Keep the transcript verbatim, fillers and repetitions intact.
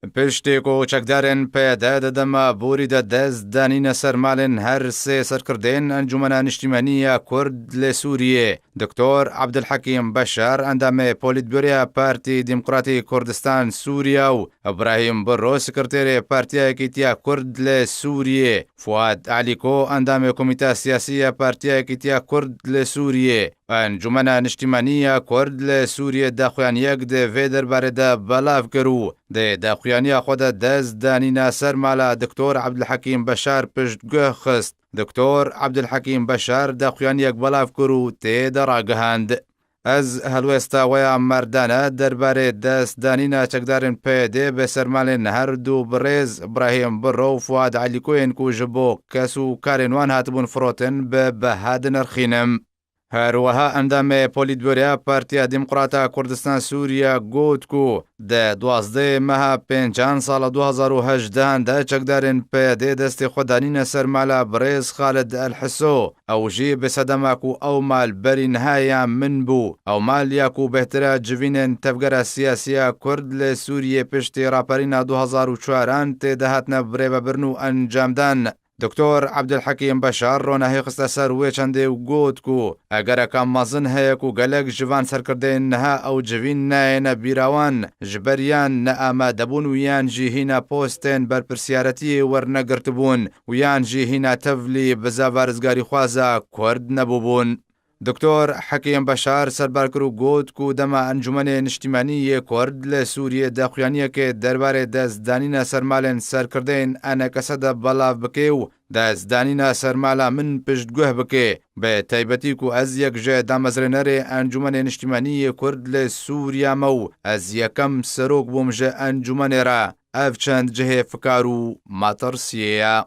Piştî ku çekdarên P Y D di dema borî de dest danîne ser malên her sê serkirdên Encûmena Niştîmanî ya Kurd li Sûriyê, Doktor Abdulhekîm Beşar, endamê Polîtbûroya Partî Demokratî Kurdistan Sûriya û Îbrahîm Birro, sekreterê Partiya Yekîtiya Kurd li Sûriyê, Fuad Alîko, endamê Komîta Siyasî ya Partiya Yekîtiya Kurd li Sûriyê, Encûmena Niştîmanî ya Kurd li Sûriyê daxuyaniyek di vê derbarê de belav kir û di daxuyaniya xwe de dest danîna ser mala Doktor Abdulhekîm Beşar piştguh xist. Doktor Abdulhekîm Beşar daxuyaniyek belav kir û tê de ragihand. Ez helwesta we ya merdane derbarê destdanîna çekdarên P Y D bi sermalên her du birêz Îbrahîm Birro û Fuad Elîkoyên ku ji bo kes û karên wan hatibûn firotin bi beha dinirxînim. Her wiha endamê Polîtbûroya Partiya Demokrata Kurdistan Sûriya got ku di duwazdehê meha pêncan sala du hezar û hejdehan de çekdarên P Y D destê xwe danîne ser mala birêz Xalid El Hiso. Ew jî bi sedema ku ew mal berî niha ya min bû. Ew mal ya ku bêhtir e civînên tevgera siyasî ya Kurd li Sûriyê piştî raperîna du hezar û çaran tê de hatine birêvebirin û encamdan. Doktor Abdulhekîm Beşar ronahî xiste ser wê çendê û got ku egereka mezin heye ku gelek ji van serkirdeyên niha ew civîn nayêne bîra wan, ji ber yan ne amade bûn û yan jî hîna postên berpirsiyaretiye wernegirtibûn û yan jî hîna tevlî bizava rizgarîxwaza Kurd nebûbûn. Doktor Hekîm Beşar serbar kir û got ku dema Encûmenê Niştîmanî yê Kurd li Sûriyê daxuyaniyekê derbarê destdanîna sermalên serkirdeyên E N K S de belav bike û destdanîna sermala min piştguh bike, bi taybetî ku ez yek ji damezrênerê Encûmenê Niştîmanî yê Kurd li Sûriya me û ez yekem serok bûm ji encûmenê re, ev çend cihê fikar û metirsiyê ye.